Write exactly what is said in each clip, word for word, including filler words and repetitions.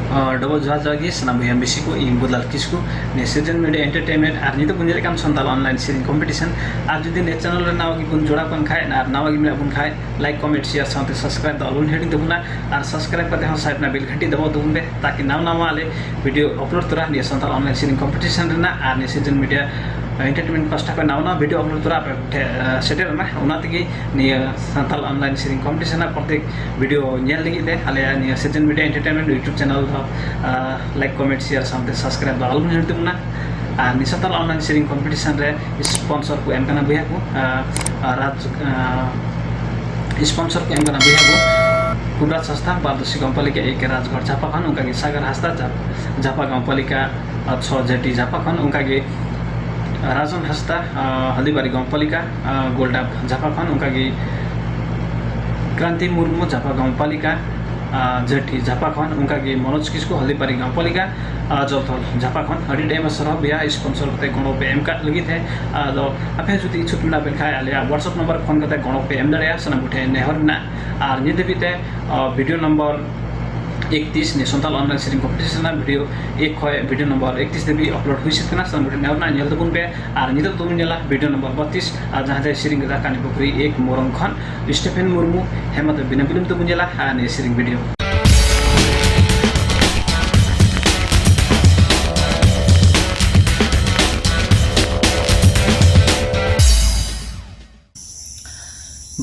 Double ᱡᱚᱦᱟᱨ ᱡᱚᱦᱟᱨ ᱜᱮ ᱥᱟᱱᱟᱢ ᱵᱚᱭᱦᱟ ᱢᱤᱥᱤ ᱠᱚ, ᱤᱧ ᱵᱩᱫᱷᱞᱟᱞ ᱠᱤᱥᱠᱩ᱾ ᱱᱤᱭᱟᱹ ᱥᱤᱨᱡᱚᱱ ᱢᱤᱰᱤᱭᱟ ᱮᱱᱴᱟᱨᱴᱮᱱᱢᱮᱱᱴ ᱟᱨ ᱱᱤᱛᱚᱜ ᱵᱚᱱ ᱧᱮᱞᱮᱫ ᱠᱟᱱ ᱥᱟᱱᱛᱟᱲ ᱚᱱᱞᱟᱭᱤᱱ ᱥᱮᱨᱮᱧ ᱠᱚᱢᱯᱤᱴᱤᱥᱚᱱ᱾ ᱟᱨ ᱡᱩᱫᱤ ᱱᱤᱭᱟᱹ ᱪᱮᱱᱮᱞ ᱨᱮ ᱱᱟᱣᱟ ᱜᱮᱵᱚᱱ ᱡᱚᱲᱟᱣ ᱠᱟᱱ ᱠᱷᱟᱡ ᱟᱨ ᱱᱟᱣᱟ ᱜᱮ ᱢᱮᱱᱟᱜ ᱵᱚᱱ ᱠᱷᱟᱡ, ᱞᱟᱭᱤᱠ, ᱠᱚᱢᱮᱱᱴ, ᱥᱮᱭᱟᱨ ᱥᱟᱶᱛᱮ ᱥᱟᱵᱥᱠᱨᱟᱭᱤᱵ ᱫᱚ ᱟᱞᱚᱵᱚᱱ ᱦᱤᱲᱤᱧ ᱛᱟᱵᱚᱱᱟ᱾ ᱟᱨ ᱥᱟᱵᱥᱠᱨᱟᱭᱤᱵ ᱠᱟᱛᱮ ᱦᱚᱸ ᱥᱟᱭᱤᱰ ᱨᱮᱱᱟᱜ ᱵᱮᱞ ᱜᱷᱟᱹᱴᱤ ᱫᱟᱵᱟᱣ ᱛᱟᱵᱚᱱ ᱯᱮ, ᱛᱟᱠᱤ ᱱᱟᱣᱟ ᱱᱟᱣᱟ ᱟᱞᱮ ᱵᱷᱤᱰᱤᱭᱳ ᱟᱯᱞᱳᱰ ᱛᱚᱨᱟ ᱱᱤᱭᱟᱹ ᱥᱟᱱᱛᱟᱲ ᱚᱱᱞᱟᱭᱤᱱ ᱥᱮᱨᱮᱧ ᱠᱚᱢᱯᱤᱴᱤᱥᱚᱱ ᱨᱮᱱᱟᱜ ᱟᱨ ᱱᱤᱭᱟᱹ ᱥᱤᱨᱡᱚᱱ ᱢᱤᱰᱤᱭᱟ ᱮᱱᱴᱟᱨᱴᱮᱱᱢᱮᱱᱴ ᱯᱟᱥᱴᱟ ᱠᱷᱚᱱ ᱱᱟᱣᱟ ᱱᱟᱣᱟ ᱵᱷᱤᱰᱤᱭᱳ ᱟᱯᱞᱳᱰ ᱛᱚᱨᱟ ᱟᱯᱮ ᱴᱷᱮᱱ ᱥᱮᱴᱮᱨ ᱮᱱᱟ᱾ ᱚᱱᱟ ᱛᱮᱜᱮ ᱱᱤᱭᱟᱹ ᱥᱟᱱᱛᱟᱲ ᱚᱱᱞᱟᱭᱤᱱ ᱥᱮᱨᱮᱧ ᱠᱚᱢᱯᱤᱴᱤᱥᱚᱱ ᱨᱮᱱᱟᱜ ᱯᱨᱚᱛᱮᱠ ᱵᱷᱤᱰᱤᱭᱳ ᱧᱮᱞ ᱞᱟᱹᱜᱤᱫ ᱛᱮ ᱟᱞᱮᱭᱟᱜ ᱱᱤᱭᱟᱹ ᱥᱤᱨᱡᱚᱱ ᱢᱤᱰᱤᱭᱟ ᱮᱱᱴᱟᱨᱴᱮᱱᱢᱮᱱᱴ ᱭᱩᱴᱩᱵᱽ ᱪᱮᱱᱮᱞ ᱫᱚ ᱞᱟᱭᱤᱠ, ᱠᱚᱢᱮᱱᱴ, ᱥᱮᱭᱟᱨ ᱥᱟᱶᱛᱮ ᱥᱟᱵᱥᱠᱨᱟᱭᱤᱵ ᱫᱚ ᱟᱞᱚᱵᱚᱱ ᱦᱤᱲᱤᱧ ᱛᱟᱵᱚᱱᱟ᱾ ᱟᱨ ᱱᱤᱭᱟᱹ ᱥᱟᱱᱛᱟᱲ ᱚᱱᱞᱟᱭᱤᱱ ᱥᱮᱨᱮᱧ ᱠᱚᱢᱯᱤᱴᱤᱥᱚᱱ ᱨᱮ ᱥᱯᱚᱱᱥᱚᱨ ᱠᱚ ᱮᱢ ᱠᱟᱱᱟ ᱵᱚᱭᱦᱟ ᱠᱚ, ᱟᱨ ᱨᱟᱡᱽ ᱥᱯᱚᱱᱥᱚᱨ ᱠᱚ ᱮᱢ ᱠᱟᱱᱟ ᱵᱚᱭᱦᱟ ᱠᱚ ᱠᱩᱵᱨᱟᱡᱽ ᱦᱟᱸᱥᱫᱟ, ᱵᱟᱨᱫᱚᱥᱤ ᱜᱟᱶᱯᱟᱞᱤᱠᱟ ᱮᱠ ᱨᱟᱡᱽᱜᱚᱲ ᱡᱷᱟᱯᱟ ᱠᱷᱚᱱ, ᱚᱱᱠᱟᱜᱮ ᱥᱟᱜᱟᱨ ᱦᱟᱸᱥᱫᱟ, ᱡᱷᱟᱯ- ᱡᱷᱟᱯᱟ ᱜᱟᱶᱯᱟᱞᱤᱠᱟ ᱟᱨ ᱪᱷᱚ ᱡᱷᱟᱹᱴᱤ ᱡᱷᱟᱯᱟ ᱠᱷᱚᱱ, ᱚᱱᱠᱟᱜᱮ ᱨᱟᱡᱚᱱ ᱦᱟᱸᱥᱫᱟ, ᱦᱟᱞᱫᱤᱵᱟᱨᱤ ᱜᱟᱶᱯᱟᱞᱤᱠᱟ ᱜᱳᱞᱰᱟᱯ ᱡᱷᱟᱯᱟ ᱠᱷᱚᱱ, ᱚᱱᱠᱟᱜᱮ ᱠᱨᱟᱱᱛᱤ ᱢᱩᱨᱢᱩ ᱡᱷᱟᱯᱟ ᱜᱟᱶᱯᱟᱞᱤᱠᱟ ᱡᱷᱟᱹᱴᱤ ᱡᱷᱟᱯᱟ ᱠᱷᱚᱱ, ᱚᱱᱠᱟᱜᱮ ᱢᱚᱱᱳᱡᱽ ᱠᱤᱥᱠᱩ ᱦᱟᱞᱫᱤᱵᱟᱨᱤ ᱜᱟᱶᱯᱟᱞᱤᱠᱟ ᱡᱚᱞᱛᱷᱚᱞ ᱡᱷᱟᱯᱟ ᱠᱷᱚᱱ᱾ ᱟᱹᱰᱤ ᱟᱹᱰᱤ ᱟᱭᱢᱟ ᱥᱟᱨᱦᱟᱣ ᱵᱚᱭᱦᱟ ᱥᱯᱚᱱᱥᱚᱨ ᱠᱟᱛᱮ ᱜᱚᱲᱚ ᱯᱮ ᱮᱢ ᱠᱟᱜ ᱞᱟᱹᱜᱤᱫ ᱛᱮ᱾ ᱟᱫᱚ ᱟᱯᱮ ᱦᱚᱸ ᱡᱩᱫᱤ ᱤᱪᱪᱷᱩᱠ ᱢᱮᱱᱟᱜ ᱵᱮᱱ ᱠᱷᱟᱡ ᱟᱞᱮᱭᱟᱜ WhatsApp ᱱᱟᱢᱵᱟᱨ ᱯᱷᱳᱱ ᱠᱟᱛᱮ ᱜᱚᱲᱚ ᱯᱮ ᱮᱢ ᱫᱟᱲᱮᱭᱟᱜᱼᱟ, ᱥᱟᱱᱟᱢ ᱠᱚᱴᱷᱮᱱ ᱱᱮᱦᱚᱨ ᱢᱮᱱᱟᱜᱼᱟ᱾ ᱟᱨ ᱱᱤᱛ ᱫᱷᱟᱹᱵᱤᱡ ᱛᱮ ᱵᱷᱤᱰᱤᱭᱳ ᱱᱚᱢᱵᱚᱨ ᱮᱠᱛᱤᱥ ᱱᱤᱭᱟᱹ ᱥᱟᱱᱛᱟᱲ ᱚᱱᱞᱟᱭᱤᱱ ᱥᱮᱨᱮᱧ ᱠᱚᱢᱯᱤᱴᱤᱥᱚᱱ ᱨᱮᱱᱟᱜ ᱵᱷᱤᱰᱤᱭᱳ ᱮᱠ ᱠᱷᱚᱱ ᱵᱷᱤᱰᱤᱭᱳ ᱱᱚᱢᱵᱚᱨ ᱮᱠᱛᱤᱥ ᱫᱷᱟᱹᱵᱤᱡ ᱟᱯᱞᱳᱰ ᱦᱩᱭ ᱥᱟᱹᱛ ᱠᱟᱱᱟ᱾ ᱥᱟᱱᱟᱢ ᱠᱚᱴᱷᱮᱱ ᱱᱮᱦᱚᱨ ᱢᱮᱱᱟᱜᱼᱟ, ᱧᱮᱞ ᱛᱟᱵᱚᱱ ᱯᱮ᱾ ᱟᱨ ᱱᱤᱛᱚᱜ ᱫᱚᱵᱚᱱ ᱧᱮᱞᱟ ᱵᱷᱤᱰᱤᱭᱳ ᱱᱚᱢᱵᱚᱨ ᱵᱚᱛᱤᱥ, ᱟᱨ ᱡᱟᱦᱟᱸ ᱫᱚᱭ ᱥᱮᱨᱮᱧ ᱠᱮᱫᱟ ᱠᱟᱱᱤᱯᱩᱠᱷᱩᱨᱤ ᱮᱠ ᱢᱚᱨᱚᱝ ᱠᱷᱚᱱ ᱥᱴᱤᱯᱷᱮᱱ ᱢᱩᱨᱢᱩ᱾ ᱦᱮᱸ, ᱢᱟ ᱛᱚᱵᱮ ᱵᱤᱱᱟᱹ ᱵᱤᱞᱚᱢ ᱛᱮᱵᱚᱱ ᱧᱮᱞᱟ ᱟᱨ ᱱᱤᱭᱟᱹ ᱥᱮᱨᱮᱧ ᱵᱷᱤᱰᱤᱭᱳ᱾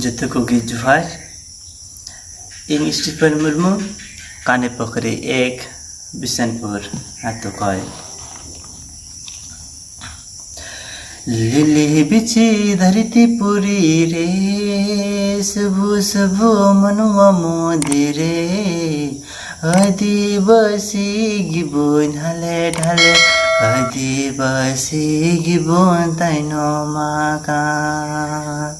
ᱡᱚᱛᱚ ᱠᱚᱜᱮ ᱡᱚᱦᱟᱨ᱾ ᱤᱧ ᱥᱴᱤᱯᱷᱮᱱ ᱢᱩᱨᱢᱩ, ᱠᱟᱱᱤ ᱯᱩᱠᱷᱨᱤ ᱮᱠ, ᱵᱤᱥᱱᱯᱩᱨ ᱟᱛᱳ ᱠᱷᱚᱱ᱾ ᱞᱤᱞᱤ ᱵᱤᱪᱷᱤ ᱫᱷᱟᱹᱨᱛᱤ ᱯᱩᱨᱤ ᱨᱮ, ᱥᱩᱵᱷᱩ ᱥᱩᱵᱷᱩ ᱢᱟᱱᱣᱟ ᱢᱚᱫᱷᱮ ᱨᱮ, ᱟᱹᱫᱤᱵᱟᱹᱥᱤ ᱜᱮᱵᱚᱱ ᱦᱟᱞᱮ ᱰᱷᱟᱞᱮ, ᱟᱹᱫᱤᱵᱟᱹᱥᱤ ᱜᱮᱵᱚᱱ ᱛᱟᱭᱱᱚᱢ ᱟᱠᱟᱱ᱾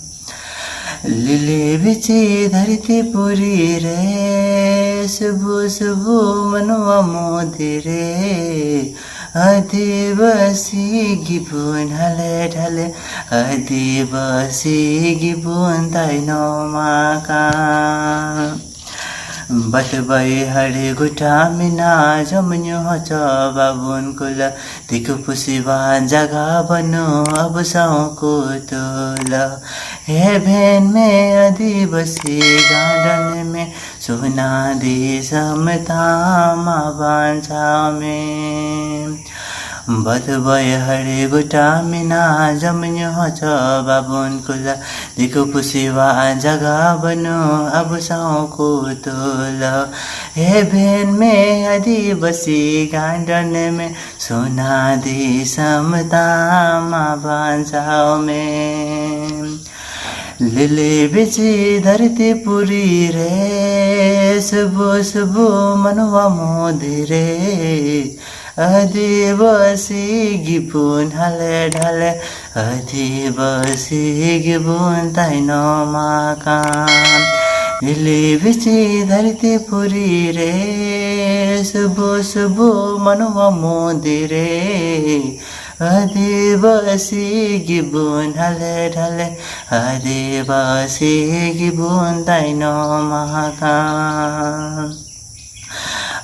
ᱞᱤᱞᱤ ᱵᱤᱪᱷᱤ ᱫᱷᱟᱹᱨᱛᱤ ᱯᱩᱨᱤ ᱨᱮ, ᱥᱩᱵᱷᱩ ᱥᱩᱵᱷᱩ ᱢᱟᱱᱣᱟ ᱢᱚᱫᱷᱮ ᱨᱮ, ᱟᱹᱫᱤᱵᱟᱹᱥᱤ ᱜᱮᱵᱚᱱ ᱦᱟᱞᱮ ᱰᱷᱟᱞᱮ, ᱟᱹᱫᱤᱵᱟᱹᱥᱤ ᱜᱮᱵᱚᱱ ᱛᱟᱭᱱᱚᱢ ᱟᱠᱟᱱ᱾ ᱵᱟᱹᱫ ᱵᱟᱹᱭᱦᱟᱹᱲ ᱜᱚᱴᱟ ᱢᱮᱱᱟᱜ, ᱡᱚᱢ ᱧᱩ ᱦᱚᱪᱚ ᱵᱟᱵᱚᱱ ᱠᱩᱞᱟ᱾ ᱫᱤᱠᱩ ᱯᱩᱥᱤᱣᱟᱜ ᱡᱟᱜᱟ ᱵᱟᱹᱱᱩᱜ, ᱟᱵᱚ ᱥᱟᱶ ᱠᱚ ᱛᱩᱞᱟ᱾ ᱮᱵᱷᱮᱱ ᱢᱮ ᱟᱹᱫᱤᱵᱟᱹᱥᱤ, ᱜᱟᱸᱰᱚᱱ ᱢᱮ, ᱥᱚᱱᱟ ᱫᱤᱥᱚᱢ ᱛᱟᱢ ᱢᱟ ᱵᱟᱧᱪᱟᱣ ᱢᱮ᱾ ᱵᱟᱹᱫ ᱵᱟᱹᱭᱦᱟᱹᱲ ᱜᱚᱴᱟ ᱢᱮᱱᱟᱜ, ᱡᱚᱢ ᱧᱩ ᱦᱚᱪᱚ ᱵᱟᱵᱚᱱ ᱠᱩᱞᱟ᱾ ᱫᱤᱠᱩ ᱯᱩᱥᱤᱣᱟᱜ ᱡᱟᱜᱟ ᱵᱟᱹᱱᱩᱜ, ᱟᱵᱚ ᱥᱟᱶ ᱠᱚ ᱛᱩᱞᱟ᱾ ᱮᱵᱷᱮᱱ ᱢᱮ ᱟᱹᱫᱤᱵᱟᱹᱥᱤ, ᱜᱟᱸᱰᱚᱱ ᱢᱮ, ᱥᱚᱱᱟ ᱫᱤᱥᱚᱢ ᱛᱟᱢ ᱢᱟ ᱵᱟᱧᱪᱟᱣ ᱢᱮ᱾ ᱞᱤᱞᱤ ᱵᱤᱪᱷᱤ ᱫᱷᱟᱹᱨᱛᱤ ᱯᱩᱨᱤ ᱨᱮ, ᱥᱩᱵᱩ ᱥᱩᱵᱩ ᱢᱟᱱᱣᱟ ᱢᱚᱫᱷᱮ ᱨᱮ, ᱟᱹᱫᱤᱵᱟᱹᱥᱤ ᱜᱮᱵᱚᱱ ᱦᱟᱞᱮ ᱰᱷᱟᱞᱮ, ᱟᱹᱫᱤᱵᱟᱹᱥᱤ ᱜᱮᱵᱚᱱ ᱛᱟᱭᱱᱚᱢ ᱟᱠᱟᱱ᱾ ᱞᱤᱞᱤ ᱵᱤᱪᱷᱤ ᱫᱷᱟᱹᱨᱛᱤ ᱯᱩᱨᱤ ᱨᱮ, ᱥᱩᱵᱩ ᱥᱩᱵᱩ ᱢᱟᱱᱣᱟ ᱢᱚᱫᱷᱮ ᱨᱮ, ᱟᱹᱫᱤᱵᱟᱹᱥᱤ ᱜᱮᱵᱚᱱ ᱦᱟᱞᱮ ᱰᱷᱟᱞᱮ, ᱟᱹᱫᱤᱵᱟᱹᱥᱤ ᱜᱮᱵᱚᱱ ᱛᱟᱭᱱᱚᱢ ᱟᱠᱟᱱ᱾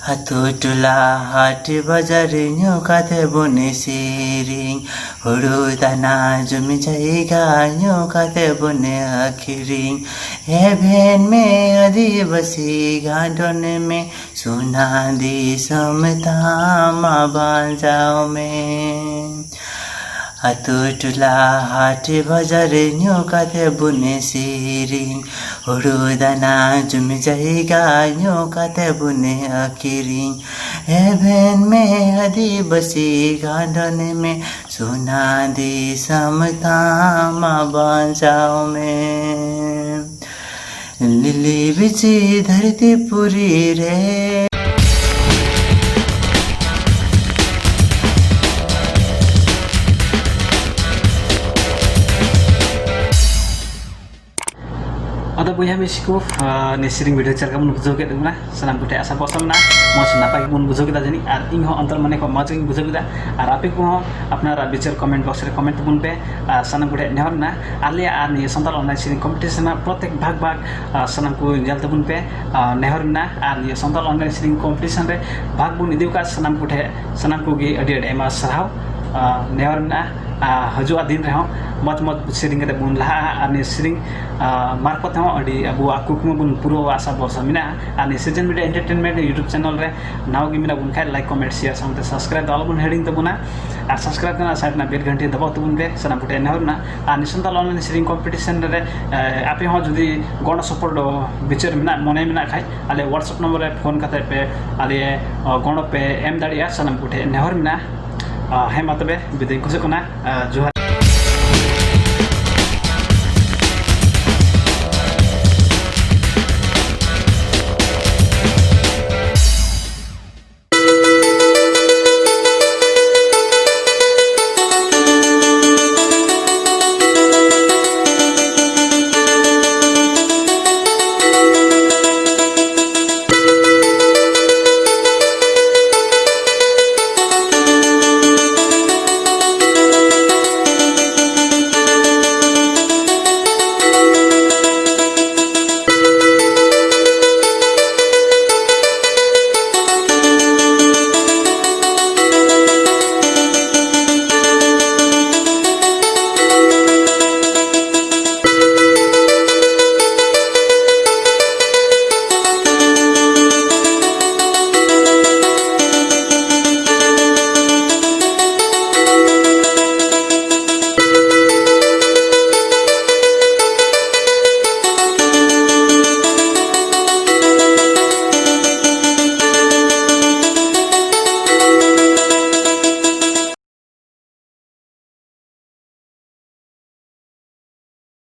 ᱟᱛᱳ ᱴᱚᱞᱟ ᱦᱟᱴ ᱵᱟᱡᱟᱨ ᱧᱩ ᱠᱟᱛᱮ ᱵᱚᱱ ᱥᱮᱨᱮᱧ, ᱦᱩᱲᱩ ᱫᱟᱱᱟ ᱡᱚᱢᱤ ᱡᱟᱭᱜᱟ ᱧᱩ ᱠᱟᱛᱮ ᱵᱚᱱ ᱟᱹᱠᱷᱨᱤᱧ᱾ ᱮᱵᱷᱮᱱ ᱢᱮ ᱟᱹᱫᱤᱵᱟᱹᱥᱤ, ᱜᱟᱸᱰᱚᱱ ᱢᱮ, ᱥᱚᱱᱟ ᱫᱤᱥᱚᱢ ᱛᱟᱢ ᱢᱟ ᱵᱟᱧᱪᱟᱣ ᱢᱮ᱾ ᱟᱛᱳ ᱴᱚᱞᱟ ᱦᱟᱴ ᱵᱟᱡᱟᱨ ᱧᱩ ᱠᱟᱛᱮ ᱵᱚᱱ ᱥᱮᱨᱮᱧ, ᱦᱩᱲᱩ ᱫᱟᱱᱟ ᱡᱚᱢᱤ ᱡᱟᱭᱜᱟ ᱧᱩ ᱠᱟᱛᱮ ᱵᱚᱱ ᱟᱹᱠᱷᱨᱤᱧ᱾ ᱮᱵᱷᱮᱱ ᱢᱮ ᱟᱹᱫᱤᱵᱟᱹᱥᱤ, ᱜᱟᱸᱰᱚᱱ ᱢᱮ, ᱥᱚᱱᱟ ᱫᱤᱥᱚᱢ ᱛᱟᱢ ᱢᱟ ᱵᱟᱧᱪᱟᱣ ᱢᱮ᱾ ᱞᱤᱞᱤ ᱵᱤᱪᱷᱤ ᱫᱷᱟᱹᱨᱛᱤ ᱯᱩᱨᱤ ᱨᱮ᱾ ᱟᱫᱚ ᱵᱚᱭᱦᱟ ᱢᱤᱥᱤ ᱠᱚ, ᱟᱨ ᱱᱤᱭᱟᱹ ᱥᱮᱨᱮᱧ ᱵᱷᱤᱰᱤᱭᱳ ᱪᱮᱫ ᱞᱮᱠᱟ ᱵᱚᱱ ᱵᱩᱡᱷᱟᱹᱣ ᱠᱮᱫ ᱛᱟᱵᱚᱱᱟ? ᱥᱟᱱᱟᱢ ᱠᱚᱴᱷᱮᱱ ᱟᱥᱟ ᱵᱷᱚᱨᱥᱟ ᱢᱮᱱᱟᱜᱼᱟ, ᱢᱚᱡᱽ ᱱᱟᱯᱟᱭ ᱜᱮᱵᱚᱱ ᱵᱩᱡᱷᱟᱹᱣ ᱠᱮᱫᱟ ᱡᱟᱹᱱᱤᱡ, ᱟᱨ ᱤᱧ ᱦᱚᱸ ᱚᱱᱛᱚᱨ ᱢᱚᱱᱮ ᱠᱷᱚᱱ ᱢᱚᱡᱽ ᱜᱤᱧ ᱵᱩᱡᱷᱟᱹᱣ ᱠᱮᱫᱟ᱾ ᱟᱨ ᱟᱯᱮ ᱠᱚᱦᱚᱸ ᱟᱯᱱᱟᱨᱟᱜ ᱵᱤᱪᱟᱹᱨ ᱠᱚᱢᱮᱱᱴ ᱵᱚᱠᱥ ᱨᱮ ᱠᱚᱢᱮᱱᱴ ᱛᱟᱵᱚᱱ ᱯᱮ᱾ ᱟᱨ ᱥᱟᱱᱟᱢ ᱠᱚᱴᱷᱮᱱ ᱱᱮᱦᱚᱨ ᱢᱮᱱᱟᱜᱼᱟ, ᱟᱞᱮᱭᱟᱜ ᱟᱨ ᱱᱤᱭᱟᱹ ᱥᱟᱱᱛᱟᱲ ᱚᱱᱞᱟᱭᱤᱱ ᱥᱮᱨᱮᱧ ᱠᱚᱢᱯᱤᱴᱤᱥᱚᱱ ᱨᱮᱱᱟᱜ ᱯᱨᱚᱛᱮᱠ ᱵᱷᱟᱜᱽ ᱵᱷᱟᱜᱽ, ᱟᱨ ᱥᱟᱱᱟᱢ ᱠᱚ ᱧᱮᱞ ᱛᱟᱵᱚᱱ ᱯᱮ᱾ ᱟᱨ ᱱᱮᱦᱚᱨ ᱢᱮᱱᱟᱜᱼᱟ, ᱟᱨ ᱱᱤᱭᱟᱹ ᱥᱟᱱᱛᱟᱲ ᱚᱱᱞᱟᱭᱤᱱ ᱥᱮᱨᱮᱧ ᱠᱚᱢᱯᱤᱴᱤᱥᱚᱱ ᱨᱮ ᱵᱷᱟᱜᱽ ᱵᱚᱱ ᱤᱫᱤ ᱟᱠᱟᱫ ᱥᱟᱱᱟᱢ ᱠᱚᱴᱷᱮᱱ, ᱥᱟᱱᱟᱢ ᱠᱚᱜᱮ ᱟᱹᱰᱤ ᱟᱹᱰᱤ ᱟᱭᱢᱟ ᱥᱟᱨᱦᱟᱣ᱾ ᱟᱨ ᱱᱮᱦᱚᱨ ᱢᱮᱱᱟᱜᱼᱟ, ᱟᱨ ᱦᱤᱡᱩᱜᱼᱟ ᱫᱤᱱ ᱨᱮᱦᱚᱸ ᱢᱚᱡᱽ ᱢᱚᱡᱽ ᱥᱮᱨᱮᱧ ᱠᱟᱛᱮ ᱵᱚᱱ ᱞᱟᱦᱟᱜᱼᱟ᱾ ᱟᱨ ᱱᱤᱭᱟᱹ ᱥᱮᱨᱮᱧ, ᱟᱨ ᱢᱟᱨᱯᱷᱚᱛ ᱛᱮᱦᱚᱸ ᱟᱹᱰᱤ ᱟᱵᱚᱣᱟᱜ ᱠᱩᱠᱢᱩ ᱵᱚᱱ ᱯᱩᱨᱟᱹᱣᱟ, ᱟᱥᱟ ᱵᱷᱚᱨᱥᱟ ᱢᱮᱱᱟᱜᱼᱟ᱾ ᱟᱨ ᱱᱤᱭᱟᱹ ᱥᱤᱡᱮᱱ ᱢᱤᱰᱤᱭᱟ ᱮᱱᱴᱟᱨᱴᱮᱱᱢᱮᱱᱴ YouTube ᱪᱮᱱᱮᱞ ᱨᱮ ᱱᱟᱣᱟ ᱜᱮ ᱢᱮᱱᱟᱜ ᱵᱚᱱ ᱠᱷᱟᱡ, ᱞᱟᱭᱤᱠ, ᱠᱚᱢᱮᱱᱴ, ᱥᱮᱭᱟᱨ ᱥᱟᱶᱛᱮ ᱥᱟᱵᱥᱠᱨᱟᱭᱤᱵ ᱫᱚ ᱟᱞᱚ ᱵᱚᱱ ᱦᱤᱲᱤᱧ ᱛᱟᱵᱚᱱᱟ᱾ ᱟᱨ ᱥᱟᱵᱥᱠᱨᱟᱭᱤᱵ ᱨᱮᱱᱟᱜ ᱥᱟᱭᱤᱰ ᱨᱮᱱᱟᱜ ᱵᱮᱞ ᱜᱷᱟᱱᱴᱤ ᱫᱟᱵᱟᱣ ᱛᱟᱵᱚᱱ ᱯᱮ, ᱥᱟᱱᱟᱢ ᱠᱚᱴᱷᱮᱱ ᱱᱮᱦᱚᱨ ᱢᱮᱱᱟᱜᱼᱟ᱾ ᱟᱨ ᱱᱤᱭᱟᱹ ᱥᱟᱱᱛᱟᱲ ᱚᱱᱞᱟᱭᱤᱱ ᱥᱮᱨᱮᱧ ᱠᱚᱢᱯᱤᱴᱤᱥᱚᱱ ᱨᱮ, ᱮ, ᱟᱯᱮ ᱦᱚᱸ ᱡᱩᱫᱤ ᱜᱚᱲᱚ ᱥᱚᱯᱚᱦᱚᱫ ᱵᱤᱪᱟᱹᱨ ᱢᱮᱱᱟᱜ, ᱢᱚᱱᱮ ᱢᱮᱱᱟᱜ ᱠᱷᱟᱡ, ᱟᱞᱮ WhatsApp ᱱᱚᱢᱵᱚᱨ ᱨᱮ ᱯᱷᱳᱱ ᱠᱟᱛᱮ ᱯᱮ ᱟᱞᱮ, ᱚ, ᱜᱚᱲᱚ ᱯᱮ ᱮᱢ ᱫᱟᱲᱮᱭᱟᱜᱼᱟ, ᱥᱟᱱᱟᱢ ᱠᱚᱴᱷᱮᱱ ᱱᱮᱦᱚᱨ ᱢᱮᱱᱟᱜᱼᱟ᱾ ᱟ, ᱦᱮᱸ, ᱢᱟ ᱛᱚᱵᱮ ᱵᱤᱫᱟᱹᱭ ᱠᱷᱚᱡᱚᱜ ᱠᱟᱱᱟ᱾ ᱟ, ᱡᱚᱦᱟᱨ᱾